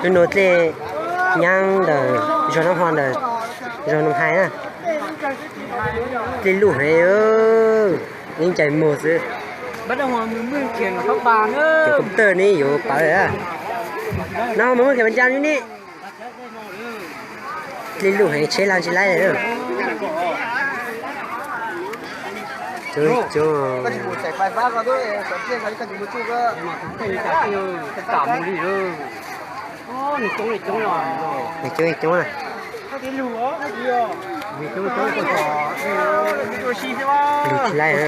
Hnub no dlej nyab ntawm zos Nab Hmo ntawm zos Noo Hais na, dlej luj heev, yeej ncais muag xwb. Cov koom tawj neb yuav pawv lawm. No mus muab kiag pas ntsa li ne. Dlej luj heev, tsheb hla ntsis laib lawm. Coob coob. Coob coob. Lug tsis laib.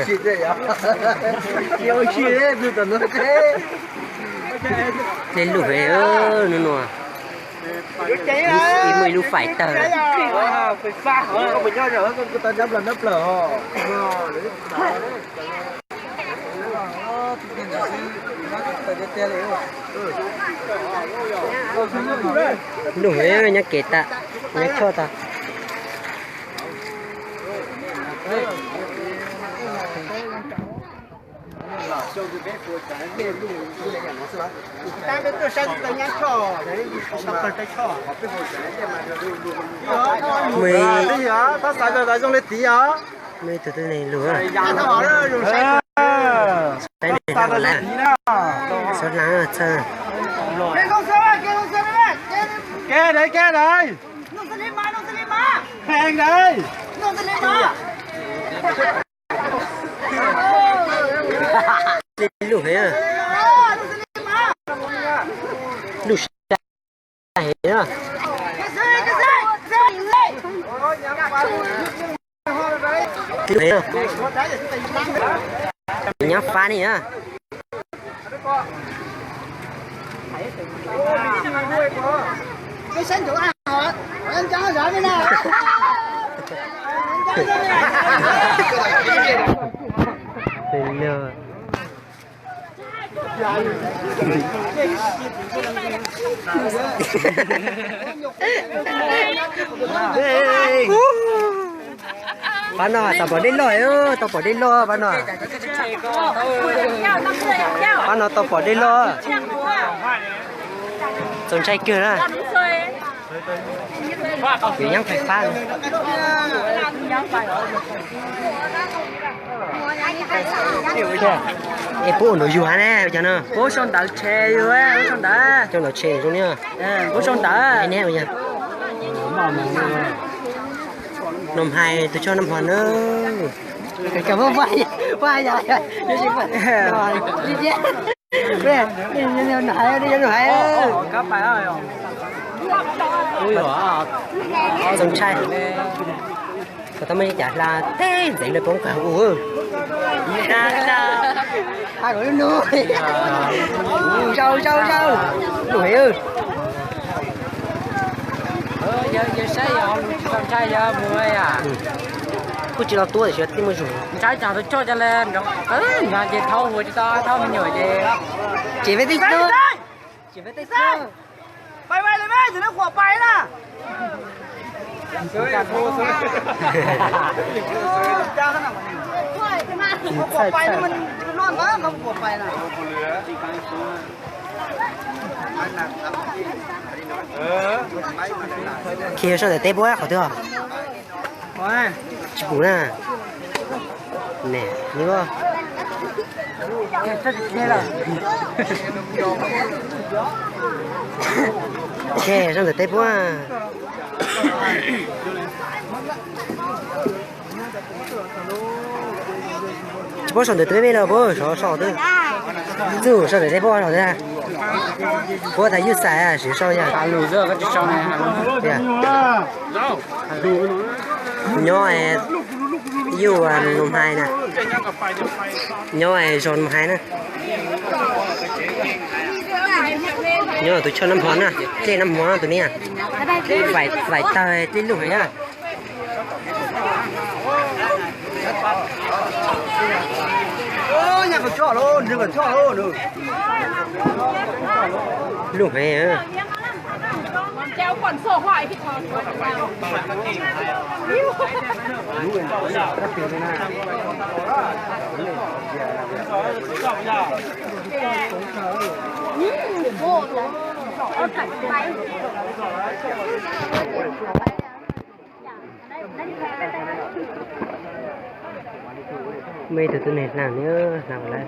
Dlej luj heev hnub no. Muaj ib lub faim tawg. Luj heev, nyob kev tas, nyob choj tas. Muaj ib tug twg neeg lug. Saib neeg lug na. Xov hla txhawj. Luj heev. Luj sai heev. Luj heev. Nyab fab ne na. Pab no tau pom dej loj, tau pom dej loj pab no. Pab no tau pom dej loj. Txaus ntshai kawg na. Kuv nyob fais fab. Es puab ua nraum yug hab ne, cov no? Puab sau ntawv tshe yug, puab sau ntawv. Cov ntawv tshe zoo ne. Puab sau ntawv. Neb ua yog Noo Hais tus choj Nab Hmo na. Txaus ntshai. Tau muaj ib cas hla teb ntxeev lawm poob kawg ua. Zau zau zau. Luj heev. Kuj tsis los tuab tiam sis tij muaj zug. Ntshai tsam tus choj ca le nrov qab nrov ces thaub ua tsis tau, thaub me nyuam ces. Tsis peb tij tub. Tsis peb tij tub. Khi soj ntawm teb puab qhov twg os? Tsis pum na. Ne, ni soj ntawm teb puab. Tsis paub sau ntawv teb peb los puab sau sau twb. Txuj sau ntawv teb puab sau twb. Puab tas yus xais siv sau yog. Nyob yus Noo Hais na. Nyob zos Noo Hais na. Nyob tus choj Nab Hmo na, dlej Nab Hmo tus ni. Faim tawg dlej luj heev na. Luj heev. Muaj ib tug tub neeg hnav, hnav lawm.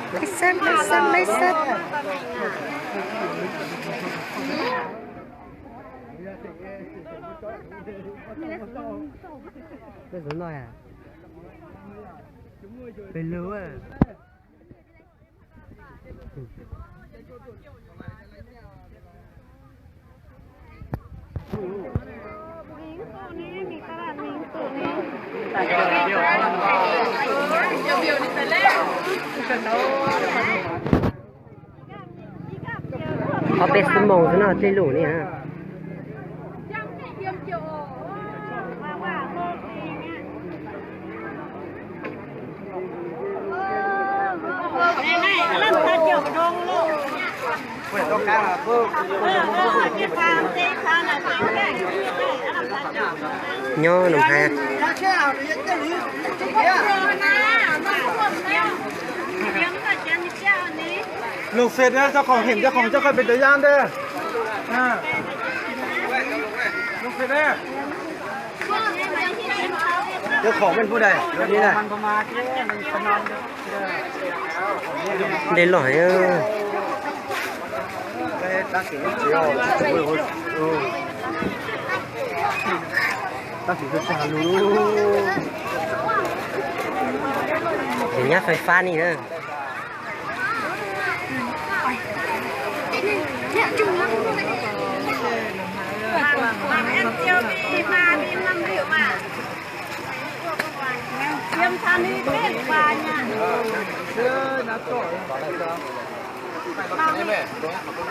Lej xwb, lej xwb, lej xwb. Lej xwb no, pem lug. Ob peb xuab moos xwb no tej lug ni. Nyob nws hais. Lug xwm na, cov khoom him cov khoom coj koj pem tawm yaj ntej. Lug xwm na. Cov khoom peb pub dais, dais loj heev. Nyab fais fab ni na.